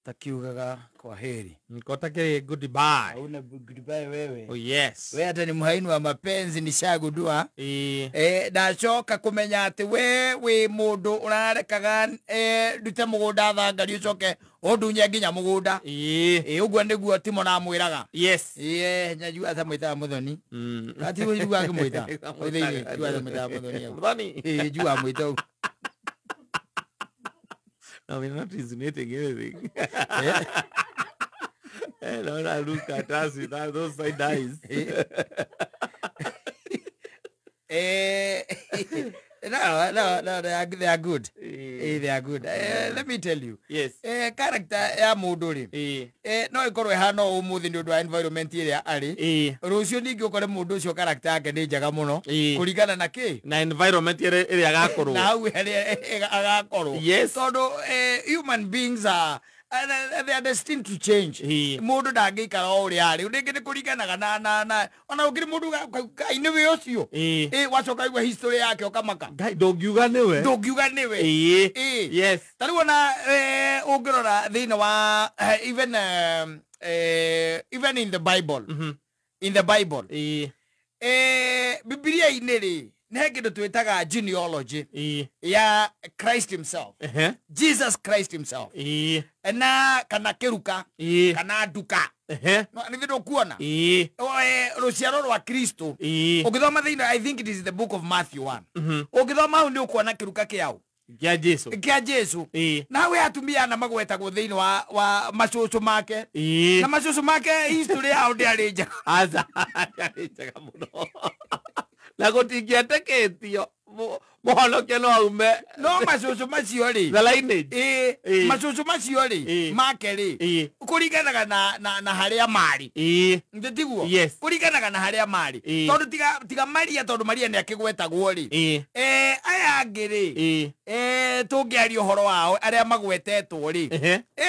Takiugaga kwa heri. Nkotakiri goodbye. Hauna goodbye wewe. Oh yes. We hata ni muhaini wa mapenzi nishagundua. Ndacoka kumenya ati we wi mundu urarekaga ndute mugunda thangari ucoke undunye nginya mugunda. Uguo niguo Timo namwiraga. Yes. Nyajua ata mwitaga Muthoni. Ati njua akimwita. Uthiini njua ata mwitaga Muthoni. Muthoni. Njua mwita uguo. No, we're not insinuating anything. No, I look at us with those side eyes. No, they are good. They are good. Let me tell you. Yes. Character ya mundu ri. No ikorwo ihana umuthi ni undu wa environment iria ari. Rucio ningi ukore mundu ucio character yake ni njega muno kuringana na ki? Na environment iria agakorwo. Na hau haria agakorwo. Yes. Tondu human beings are they are destined to change. Mundu ndangĩikara o ũrĩa arĩ. Rĩngĩ nĩ kũringanaga na ona ũngĩrĩ mũndũ Ngai nĩwe ũcio. Wacoka igua history yake ũkamaka. Ngai ndũngiuga nĩwe. Ndũngiuga nĩwe. Yes. Ta rĩu ona ũngĩrora thĩinĩ wa even in the Bible. In the Bible. Bibilia-inĩ rĩ nĩ he kĩndũ twĩtaga genealogy ya Christ himself. Jesus Christ himself. Na kana kĩruka kana nduka. No nĩ ndũkuona. Rũciaro rwa Kristo. Ũngĩthoma thĩinĩ, I think it is the book of Matthew 1. Ũngĩthoma hau nĩ ũkuona kĩruka kĩao. Kĩa Jesu. Kĩa Jesu. Na we atumia na magwetagwo thĩinĩ wa macũcũ make. Na macũcũ make history yao ndĩarĩ njega. Aca, ndĩarĩ njega mũno. Na gũtingĩetĩkĩtio mũhonokia no aume. No macũcũ macio rĩ. The lineage. Macũcũ macio rĩ make rĩ kũringanaga na harĩa marĩ. Nĩ tiguo? Yes. Kũringanaga na harĩa marĩ. Tondũ tiga Maria, tondũ Maria nĩ akĩgwetagwo rĩ. Aya angĩ rĩ tũngĩaria ũhoro wao arĩa magwetetwo rĩ.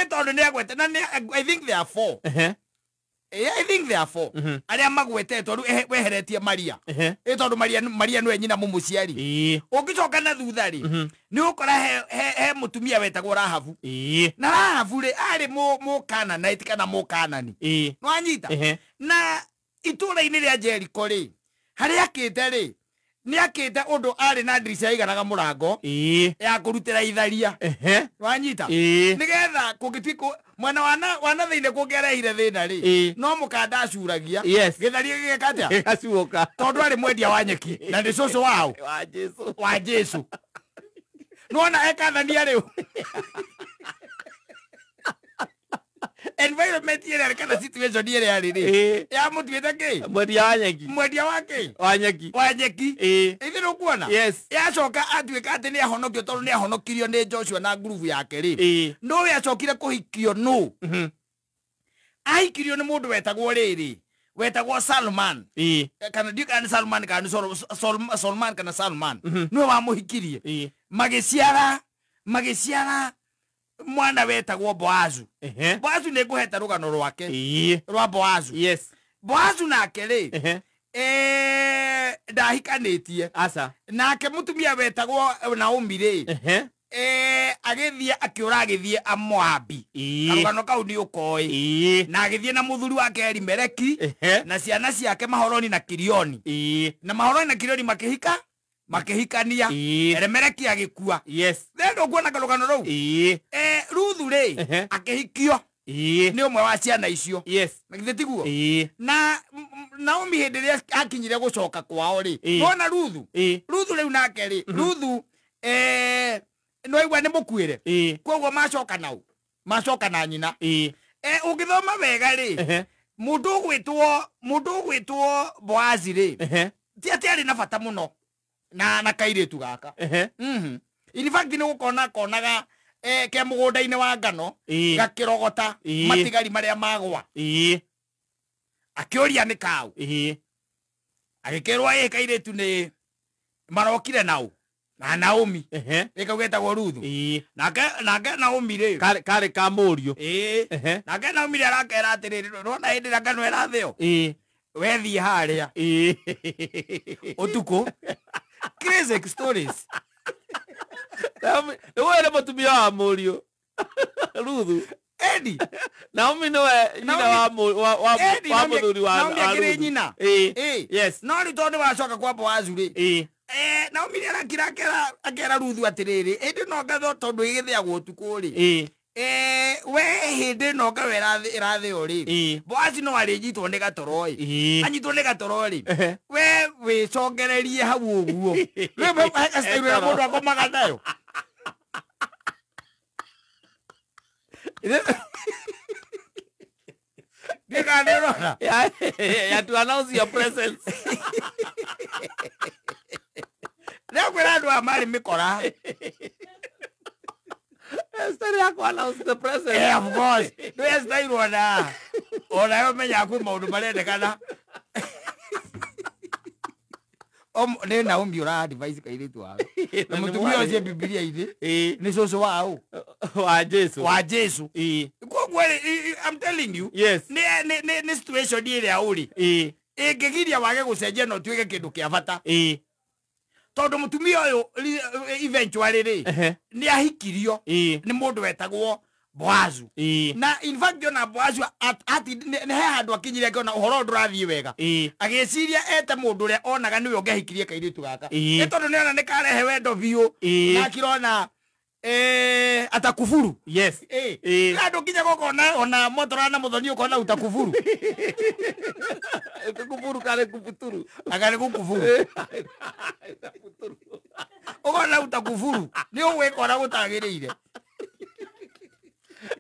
Tondũ nĩ agwete na I think there are four. I think there are four. Arĩa magwetetwo rĩu weheretie Maria. Tondũ Maria nĩwe nyina mũmũciari. Ũngĩcoka na thutha rĩ nĩ ũkora he mũtumia wetagwo Rahabu. Na Rahabu rĩ arĩ Mũkananaiti kana Mũkanani. Nĩwanyita? Na itũũra-inĩ rĩa Jericho rĩ harĩa akĩte rĩ nĩ akĩte ũndũ arĩ na ndirica yaiganaga mũrango ya kũrutĩra itharia. Nĩwanyita? Nĩgetha kũngĩtuĩka mwena wa na thĩinĩ kũngĩarehire thĩna rĩ no mũkanda acuragia. Gĩtharia gĩgeka atĩa? Gĩgacuũka. Tondũ arĩ mwendia wa nyeki na nĩ cũcũ wao. Wa Jesu. Wa Jesu. Nĩwona ekathania rĩu. Environment ĩrĩa kana situation ĩrĩa arĩ rĩ yamũtuĩte kĩ? Mwendia wa nyeki. Mwendia wa kĩ? Wa nyeki. Wa nyeki. Ithuĩ nĩũkuona? Yes. Yacoka atuĩka atĩ nĩ ahonokio tondũ nĩ ahonokirio nĩ Joshua na ngurubu yake rĩ. Nũũ acokire kũhikio nũ? Ahikirio nĩ mũndũ wetagwo rĩrĩ wetagwo Salman. Kana ndiũĩ kana nĩ Salman kana nĩ Solman kana Salman. Nĩwe wamũhikirie. Magĩciara mwana wetagwo Boazu. Boazu nĩ ngũheta rũgano rwake rwa Boazu. Yes. Boazu nake rĩ ndahikanĩtie. Aca. Nake mũtumia wetagwo Naomi rĩ agĩthiĩ akĩũra agĩthiĩ Amoabi. Karũgano kau nĩ ũkoĩ. Na agĩthiĩ na mũthuri wake Elimeleki na ciana ciake Mahoroni na Kirioni. Na Mahoroni na Kirioni makĩhika makĩhikania. Elimeleki agĩkua. Yes. Rĩu ndũkuona karũgano rũu? Ruthu rĩ akĩhikio nĩ ũmwe wa ciana icio. Yes. Na githĩ tiguo? Na Naomi hĩndĩ ĩrĩa akinyire gũcoka kwao rĩ nĩwona Ruthu? Ruthu rĩu nake rĩ Ruthu nĩwaigua nĩ mũkuĩre. Koguo macoka nau. Macoka na nyina. Ũngĩthoma wega rĩ mũndũ ũgwĩtwo Boazi rĩ ti atĩ arĩ na bata mũno na kairĩtu gaka. In fact nĩ gũkona konaga ke mũgũnda-inĩ wa ngano gakĩrogota matigari marĩa magwa. Akĩũria nĩ kau. Agĩkĩrwo ĩ kairĩtu nĩ marokire nau na Naomi. Gĩkau getagwo Ruthu. Nake Naomi rĩ karĩ ka mũriũ. Nake Naomi rĩ arakera atĩrĩrĩ nĩwona hĩndĩ ĩrĩa ngano ĩrathĩo wethiĩ harĩa ũtukũ. Crazy stories. Nĩwe nĩ mũtumia wa mũriũ Ruthu. Edi Naomi niwe nyina wa muthuri wa Naomi akiri nyina. Yes. No ri tondu wacoka kwa Boazu ri. Naomi ni arakira akera Ruthu atiriri indi no ngatho tondu igithiagwo utuku ri. We hindi no ngawe irathio ri. Boazi no arinyitwo ni gatoro ri. Anyitwo ni gatoro ri. We wicongererie hau uguo. We heka mundu akomaga nayo. Yeah, to announce your presence. Ndakwira andu a mari mikora. Esther ya announce the presence. Yeah, of course. No Esther irona. Ona yo menya ku maundu marendekana. Ne Naomi ura advice kairitu wawe. Na mutumia ucio Biblia ini. Ni cucu wa wa Jesu. Wa Jesu. Koguo I'm telling you. Yes. Ni situation ĩrĩa ũrĩ. Ĩngĩgiria wage gũcenjia no tuĩke kĩndũ kĩa bata. Tondũ mũtumia ũyũ eventually rĩ nĩ ahikirio nĩ mũndũ wetagwo Boazu. Na in fact ona Boazu ati nĩ he handũ akinyire akiona ũhoro ndũrathiĩ wega. Agĩciria ete mũndũ ũrĩa onaga nĩwe ũngĩahikirie kairĩtu gaka. Nĩ tondũ nĩona nĩ karehe wendo biũ. Na akirona atakufuru. Yes. Andũ nginya gũkona ona motora na muthoni ukona utakufuru. Kufuru kare kufuturu. Akare kukufuru. Ukona utakufuru. Nĩ ũgwĩkora gũtagĩrĩire.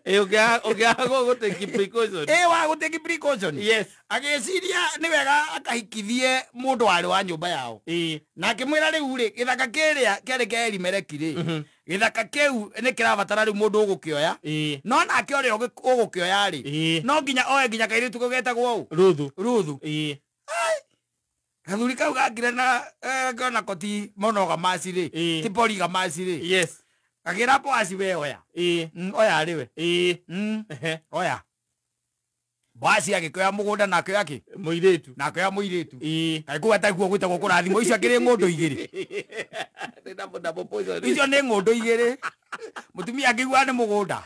Ũngĩaga gũtake precaution. Wa gũtake precaution. Yes. Agĩciria nĩ wega akahikithie mũndũ warĩ wa nyũmba yao. Na akĩmwĩra rĩu rĩ gĩthaka kĩrĩa kĩarĩ kĩa Elimeleki rĩ. Gĩthaka kĩu nĩ kĩrabatara rĩu mũndũ ũgũkĩoya. No nake ũrĩa ũgũkĩoya rĩ no nginya oe nginya kairĩtu kau getagwo ũ? Ruthu. Ruthu. Gathuri kau gakire na kona koti monogamaci rĩ. Ti polygamaci rĩ. Yes. Agĩra Boazi we oya. Oya rĩwe. Oya. Boazi agĩkĩoya mũgũnda na akĩoya kĩ? Mũirĩtu. Na akĩoya mũirĩtu. Kaĩ kũu atakuo gwĩtagwo kũrathimwo icio akĩrĩ ng'ũndũ igĩrĩ. Icio nĩ ng'ũndũ igĩrĩ. Mũtumia akĩigua nĩ mũgũnda.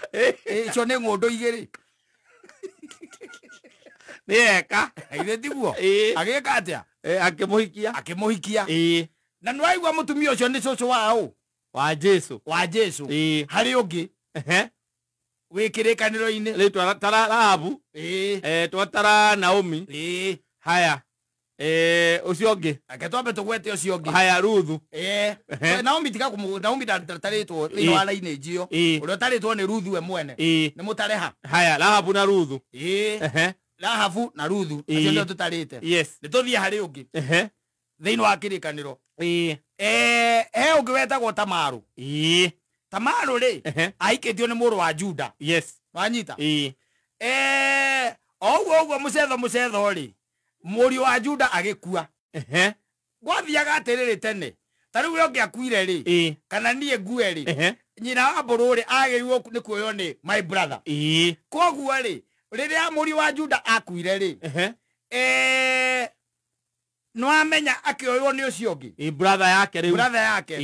Icio nĩ ng'ũndũ igĩrĩ. Nĩ eka. Githĩ tiguo? Agĩka atĩa? Akĩmũhikia. Akĩmũhikia. Na nĩwaigua mũtumia ũcio nĩ cũcũ wa ũ? Wa Jesu. Wa Jesu. Harĩ ũngĩ. Wĩ kĩrĩkanĩro-inĩ. Rĩu twatara Rahabu. Twatara Naomi. Haya. Ũcio ũngĩ. Reke twambe tũgwete ũcio ũngĩ. Haya Ruthu. Naomi tiga Naomi ndatarĩtwo thĩinĩ wa lineage ĩyo. Ũrĩa ũtarĩtwo nĩ Ruthu we mwene. Nĩ mũtareha. Haya Rahabu na Ruthu. Rahabu na Ruthu. Acio nĩo tũtarĩte. Yes. Nĩ tũthiĩ harĩ ũngĩ. Thĩinĩ wa kĩrĩkanĩro. He ũngĩ wetagwo Tamaru. Tamaru rĩ ahikĩtio nĩ mũrũ wa Juda. Yes. Wanyita? O ũguo ũguo mũcetho rĩ mũriũ wa Juda agĩkua. Gwathiaga atĩrĩrĩ tene. Ta rĩu we ũngĩakuire rĩ kana niĩ ngue rĩ nyina wa mbũrũ rĩ agĩrĩirwo nĩ kuoywo nĩ my brother. Koguo rĩ rĩrĩa mũriũ wa Juda akuire rĩ no amenya akĩoywo nĩ ũcio ũngĩ. Brother yake rĩu. Brother yake.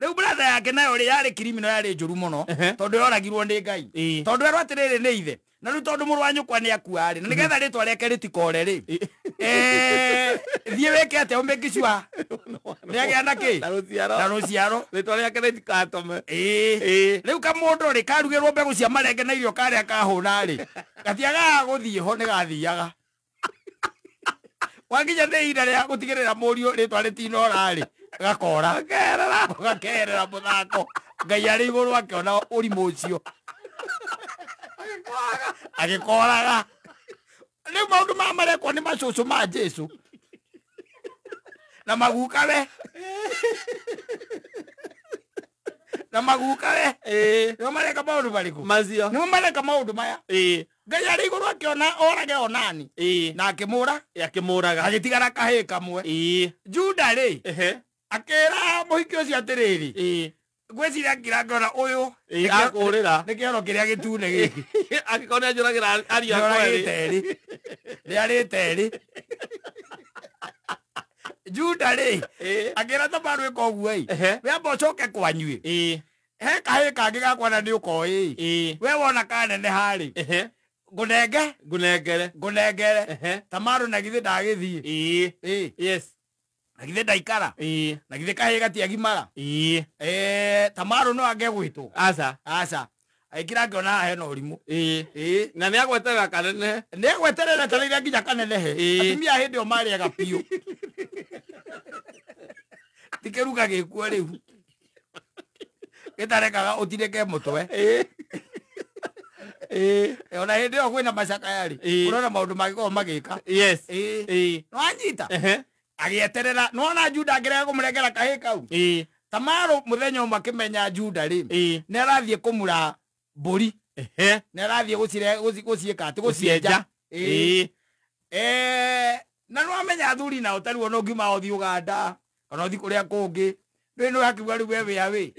Rĩu brother yake nayo rĩ yarĩ criminal yarĩ njũru mũno tondũ yoragirwo nĩ Ngai. Tondũ erwo atĩrĩrĩ nĩ ithe. Na rĩu tondũ mũrũ wa nyũkwa nĩ akua rĩ na nĩgetha rĩtwa rĩake rĩtikore rĩ. Thiĩ wĩke atĩa ũmake sure nĩagĩa na kĩ? Na rũciaro. Na rũciaro. Rĩtwa rĩake rĩtikatome. Rĩu kamũndũ rĩ karugĩrwo mbegũ cia marenge na irio karĩa kahũna rĩ gatiagaga gũthiĩ ho nĩ gathiaga. Wakinya nĩ ihinda rĩa gũtigĩrĩra mũriũ rĩtwa rĩtinora rĩ gakora. Gakerera mũthako. Ngai arĩ igũrũ akĩona ũrimũ ũcio. Agĩkoraga. Rĩu maũndũ maya marekwo nĩ macũcũ ma Jesu. Na magukawe. Na magukawe. Nĩmo mareka maũndũ marĩkũ? Macio. Nĩmo mareka maũndũ maya. Ngai arĩ igũrũ akĩona orage Onani. Na akĩmũra. Akĩmũraga. Agĩtigara kahĩĩ kamwe. Juda rĩ akĩra mũhiki ũcio atĩrĩrĩ ngwĩciria akĩra ngona ũyũ akũrĩra nĩ kĩoro kĩrĩa gĩtune gĩkĩ. Angĩkorwo nĩ anjũragĩra ariũ akwa erĩ. Nĩ arĩte erĩ. Juda rĩ akĩra Tamaru ĩka ũguo ĩ we amba ũcoke kwanyu ĩ. He kahĩ kangĩ gakwa na nĩ ũkoĩ. We wona kanene harĩ. Ngũnenge. Ngũnengere. Ngũnengere. Tamaru na githĩ ndagĩthiĩ. Yes. Na githĩ ndaikara. Na githĩ kahĩ gatiagimara. Tamaru no angegwĩtwo. Aca. Aca. Aikira ngĩona haha hena ũrimũ. Na nĩ agweterera kanenehe. Nĩ agweterera etereire nginya kanenehe. Atumia hĩndĩ ĩyo marĩaga biũ. Ti kĩruga gĩkuo rĩu. Gĩtarekaga ũtirĩke mũtwe. Ona hĩndĩ ĩyo kwĩna macakaya rĩ, ũrona maũndũ mangĩkorwo magĩka. Yes. Nĩwanyita? Agĩeterera, nĩwona Juda akĩrega kũmũnengera kahĩ kau. Tamaru mũthenya ũmwe akĩmenya Juda rĩ, nĩ arathiĩ kũmura mbũri. Nĩ arathiĩ gũciĩka atĩ gũcienja. Na nĩwamenya athuri nao ta rĩu ona ũngiuma ũthiĩ Ũganda kana ũthiĩ kũrĩa kũngĩ, rĩu nĩ ũrakiuga rĩu we wĩ away.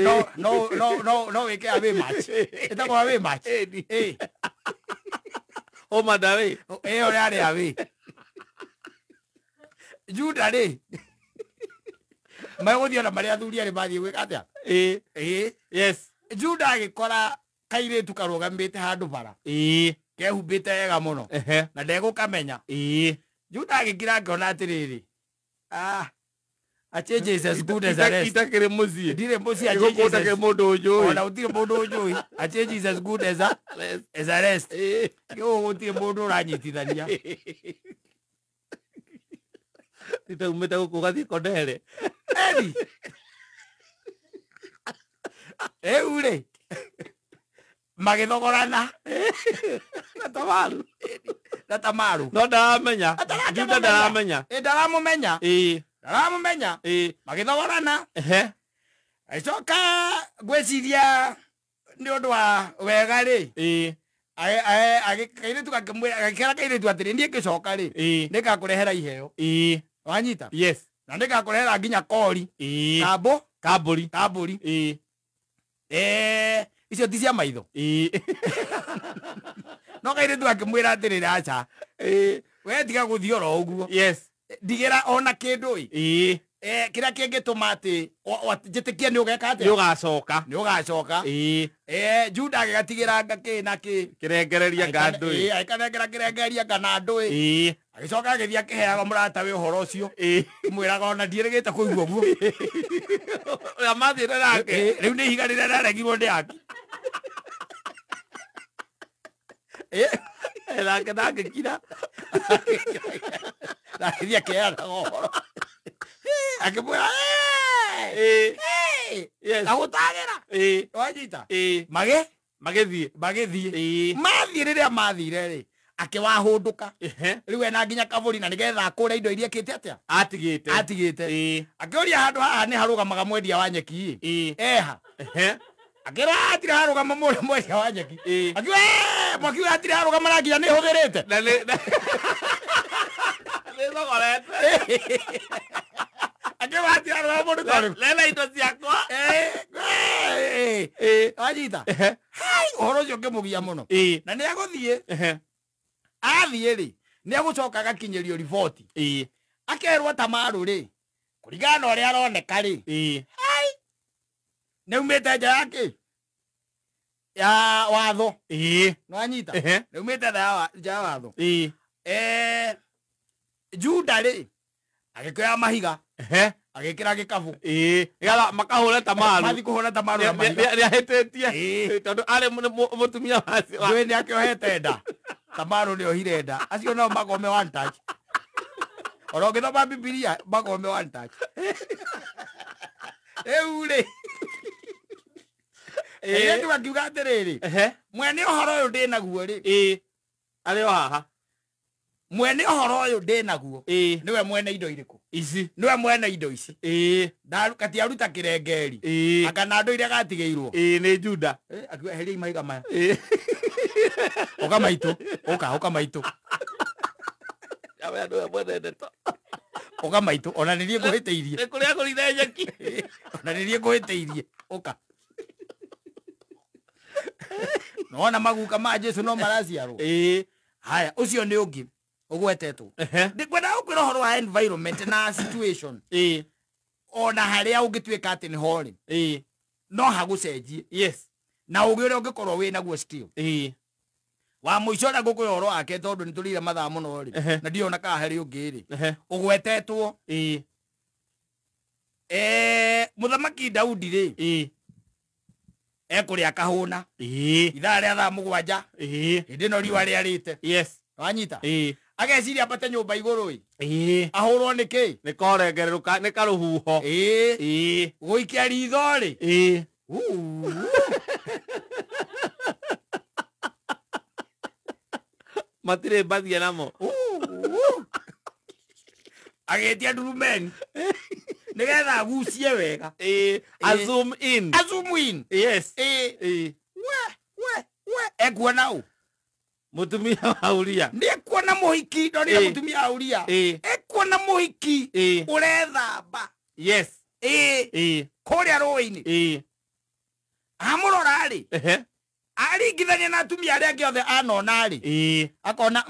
No no no no no wĩke away match. Ĩtagwo away match. Home and away. Ĩyo yarĩ away. Juda rĩ, megũthiĩ ona marĩa athuri arĩ mathiĩ gwĩka atĩa? Yes. Juda agĩkora kairĩtu karũgamĩte handũ bara. Kehumbĩte wega mũno. Na ndegũkamenya. Juda agĩkira akĩona atĩrĩrĩ, a change is as good as a rest. Itakĩrĩ mũciĩ. Ndirĩ mũciĩ, a change is as mũndũ ũnjũĩ. Ona gũtirĩ mũndũ ũnjũĩ. A change is as good as a rest. Gũkũ gũtirĩ mũndũ ũranyitithania. Titaumĩte gũkũ ũgathiĩ Kondere. Eni. Rĩu rĩ, magĩthogorana. Na Tamaru. Na Tamaru. No ndaramenya. Juda ndaramenya. Ndaramũmenya. Ndaramũmenya. Magĩthogorana. Agĩcoka ngwĩciria nĩ ũndũ wa wega rĩ, kairĩtu gakĩmwĩra, agĩkĩra kairĩtu atĩrĩ, niĩ ngĩcoka rĩ, nĩngakũrehera iheo. Wanyita? Yes. Na nĩngakũrehera nginya kori. Kambo? Kambũri. Kambũri. Icio ti cia maitho. No kairĩtu akĩmwĩra atĩrĩrĩ, aca. We tiga gũthiĩ oro ũguo. Yes. Ndigĩra ona kĩndũ ĩ. Kĩrĩa kĩngĩtũma atĩ njĩtĩkie nĩ ũgeka atĩa? Nĩ ũgacoka. Nĩ ũgacoka. Juda agĩgatigĩra nga kĩ na kĩ. Kĩrengereria nga ndũĩ. Agĩkanengera kĩrengereria nga na ndũĩ. Agĩcoka agĩthiĩ akĩheaga mũratawe ũhoro ũcio. Mwĩraga ona ndiĩrĩgĩte kũigua ũguo. Ũrĩa mathiĩte nake. Rĩu nĩ ihiga rĩrĩa rĩaregirwo nĩ aki. Nake ndangĩkira. Agĩthiĩ akĩheanaga ũhoro. Akĩmwĩra, agũtagĩra. Wanyita? Magĩthiĩ. Magĩthiĩ. Mathiĩ rĩrĩa mathire rĩ, akĩwahũndũka. Rĩu ena nginya kabũri na nĩgetha akũre indo iria ekĩte atĩa? Atigĩte. Atigĩte. Akĩũria handũ haha nĩ harũgamaga mwendia wa nyeki ĩ. Eha. Akĩrwo hatirĩ harũgama mwendia wa nyeki. Akiuga mwaki ũyũ hatirĩ harũgama na nginya nĩ hũthĩrĩte. Na nĩ thogorete. Akĩrwo hatirĩ harũgama mũndũ tondũ. Lena indo ciakwa. Wanyita? Hai, ũhoro ũcio ũkĩmũgia mũno. Na nĩ agũthiĩ. Athiĩ rĩ, nĩ agũcoka agakinyĩrio riboti. Akerwo Tamaru rĩ, kũringana na ũrĩa aroneka rĩ, hai, nĩ aumĩte nja ya kĩ? Ya watho. Nĩwanyita? Nĩ aumĩte nja ya watho. Juda rĩ, agĩkĩoya mahiga. Agĩkĩra gĩkabũ. Nĩgetha makahũre Tamaru. Mathiĩ kũhũra Tamaru na mahiga. Nĩahĩtĩtie. Tondũ arĩ mũtumia wa. Ndũĩ nĩ akĩohete nda. Tamaru nĩ ohire nda. Acio nao magome one touch. Ona ũngĩthoma Bibilia magome one touch. Rĩu rĩ, airĩtu akiuga atĩrĩrĩ, mwene ũhoro ũyũ ndĩnaguo rĩ, Arĩ o haha. Mwene ũhoro ũyũ ndĩnaguo nĩwe mwene indo irĩkũ? Ici. Nĩwe mwene indo ici. Katiaruta kĩrengeri. Anga na andũ iria gatigĩirwo. Nĩ Juda. Akiuga eheria mahiga maya. Ũka maitũ. Ũka maitũ. Ũka maitũ. Ona nĩ niĩ ngũhĩtĩirie. Nĩ kũrĩa agũrire nyeki. Ona nĩ niĩ ngũhĩtĩirie. Ũka. Nĩwona maguka ma Jesu no maraciarwo. Haya, ũcio nĩ ũngĩ ũgwetetwo. Ndĩkwenda gũkwĩra ũhoro wa environment na situation. Ona harĩa ũngĩtuĩka atĩ nĩ ho rĩ. No hagũcenjie. Yes. Na ũgĩ ũrĩa ũngĩkorwo wĩ naguo still. Ĩĩ. Wa mũico ũrĩa ngũkwĩra ũhoro wake tondũ nĩtũrĩire mathaa mũno rĩ, Ehe. na ndiona kana harĩ ũngĩ rĩ, Ehe. ũgwetetwo. Ĩĩ. Mũthamaki Daudi rĩ, Ĩĩ. ekũrĩa akahũna. Ĩĩ. Ithaa rĩa thaa 7. Ĩĩ. Hĩndĩ ĩno riũa rĩarĩte. Yes. Wanyita? Ĩĩ. Ageciria ambate nyũmba igũrũ ĩ. Ĩĩ. Ahũrwo nĩ kĩ? Nĩ korengererũka nĩ karũhuho. Ĩĩ. Ĩĩ. Gũikia ritho rĩ. Ĩĩ. Matirĩ mbathia namo. Agĩtia ndurumeni nĩgetha agucie wega. Ĩĩ. A zoom in. A zoom in. Yes. Ĩĩ. Ĩĩ. We we ekuona ũ? Mũtumia wa Uria. Nĩ ekuona mũhiki, ndonire Ĩĩ. mũtumia wa Uria. Ĩĩ. Ekuona mũhiki Ĩĩ. ũrethamba. Yes. Ĩĩ. Ĩĩ. Kũrĩa rũĩ-inĩ. Ĩĩ. Amũrora rĩ, Ehe. aringithania na atumia arĩa angĩ othe anona rĩ, Ĩĩ. akona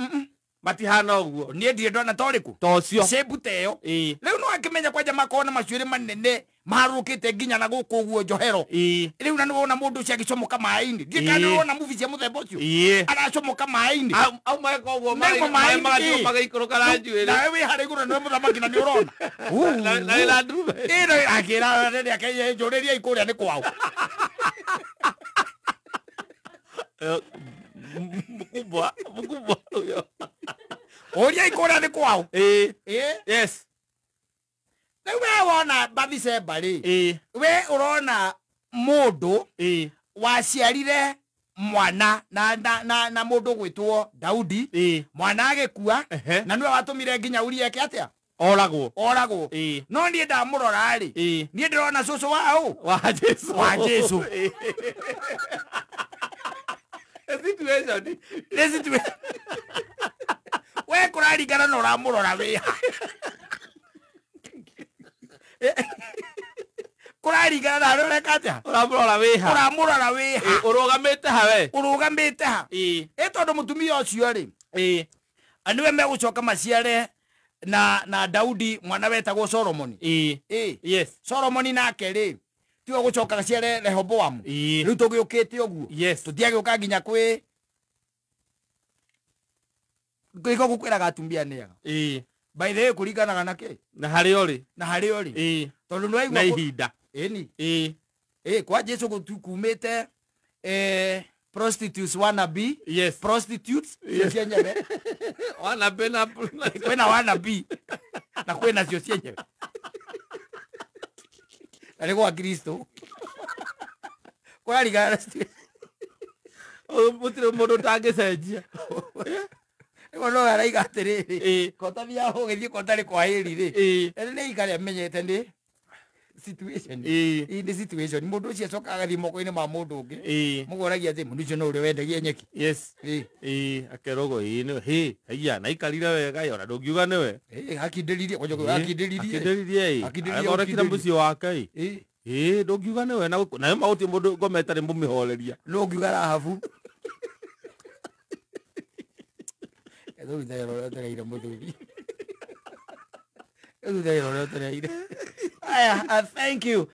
Matihana ũguo. niĩ ndirĩ ndona ta ũrĩkũ. Ta ũcio. Shape ta ĩyo. Ĩĩ. Rĩu no akĩmenya kwanja makorwo na macuĩrĩ manene maharũrũkĩte nginya na gũkũ ũguo njohero. Ĩĩ. Rĩu na nĩwona mũndũ ũcio agĩcomoka maĩ-inĩ. Ndiĩ kana Ĩĩ. nĩwona movie cia mũthemba ũcio. Ĩĩ. Aracomoka maĩ-inĩ. Au meka ũguo Nĩguo maĩ maĩ-inĩ. magathiĩ magĩikũrũka na njuĩrĩ. Nawe wĩ harĩa igũrũ nĩwe mũthamaki na nĩũrona. Na wĩna ndurume. Ĩĩ no akĩra anene ake njũrĩriai kũrĩa nĩ kwao. Mkubwa, mkubwa huyo. Ũriai kũrĩa nĩ kwao. Ĩĩ. Ĩĩ. Yes. Rĩu we wona Bathsheba rĩ, Ĩĩ. we ũrona mũndũ Ĩĩ. waciarire mwana na na na, na mũndũ gwĩtwo Daudi. Ĩĩ. Mwana agĩkua Ehe. na nĩwe watũmire nginya Uria eke atĩa? Oragwo. Oragwo. Ĩĩ. No niĩ ndamũrora rĩ, Ĩĩ. niĩ ndĩrona cũcũ wa ũ? Wa Jesu. Wa Jesu. Ĩĩ. Situation. Nĩ situation. We kũraringana na ũramũrora wĩha. Kũraringana na harĩa ũreka atĩa? Ũramũrora wĩha. Ũramũrora wĩha. Ĩĩ, ũrũgamĩte ha we? Ũrũgamĩte ha? Ĩĩ. Ĩ tondũ mũtumia ũcio rĩ, Ĩĩ. nĩwe megũcoka maciare na Daudi mwana wetagwo Solomoni. Ĩĩ. Ĩĩ. Yes. Solomoni nake rĩ, tiwe gũcoka aciare Rehoboamu. Ĩĩ. Rĩu tũgĩũkĩte ũguo. Yes. Tũtiagĩũka nginya kwĩ ngĩko gũkwĩraga atumia nĩ ega. Ĩĩ. By the way kũringanaga na kĩ? Na harĩa ũrĩ. Na harĩa ũrĩ. Ĩĩ. Tondũ nĩwaigua Na ihinda. Ĩni. Ĩĩ. Ĩĩ, kwa Jesu kumĩte prostitutes wannabe. Yes. Prostitutes cio cienyewe. Wannabe na kwĩna wannabe na kwĩna cio cienyewe. Na nĩ gwa Kristo. Kũraringana na situation. Gũtirĩ mũndũ ũtangĩcenjia. Rĩu no araiga atĩrĩrĩ, Ĩĩ. kotathia ũgĩthiĩ kotarĩ kwa hĩri rĩ, Ĩĩ. nĩ ikara amenyete nĩ situation. Ĩĩ. Ĩĩ nĩ situation. Mũndũ ũcio acokaga agathiĩ moko-inĩ ma mũndũ ũngĩ. Ĩĩ. Mũgoragia atĩ mũndũ ũcio no ũrĩa wendagia nyeki. Yes. Ĩĩ. Ĩĩ, akerwo ĩĩ nĩwe. Hĩ, haiya, na aikarire wega ĩ, ona ndũngiuga nĩwe. Ĩĩ, akindĩririe, kwanja akindĩririe. Akindĩririe ĩ. Akindĩririe, Athondekire akindĩririe. mũciĩ wake ĩ. Ĩĩ. Ĩĩ, ndũngiuga nĩwe na gũkũ. Nayo ma gũtirĩ mũndũ ngoma ĩtarĩ mũmĩhoreria. No ũngiuga Rahabu. Ethũri ũrĩa ũtereire mũthuri. Ethũri ũrĩa ũtereire. Aya, thank you.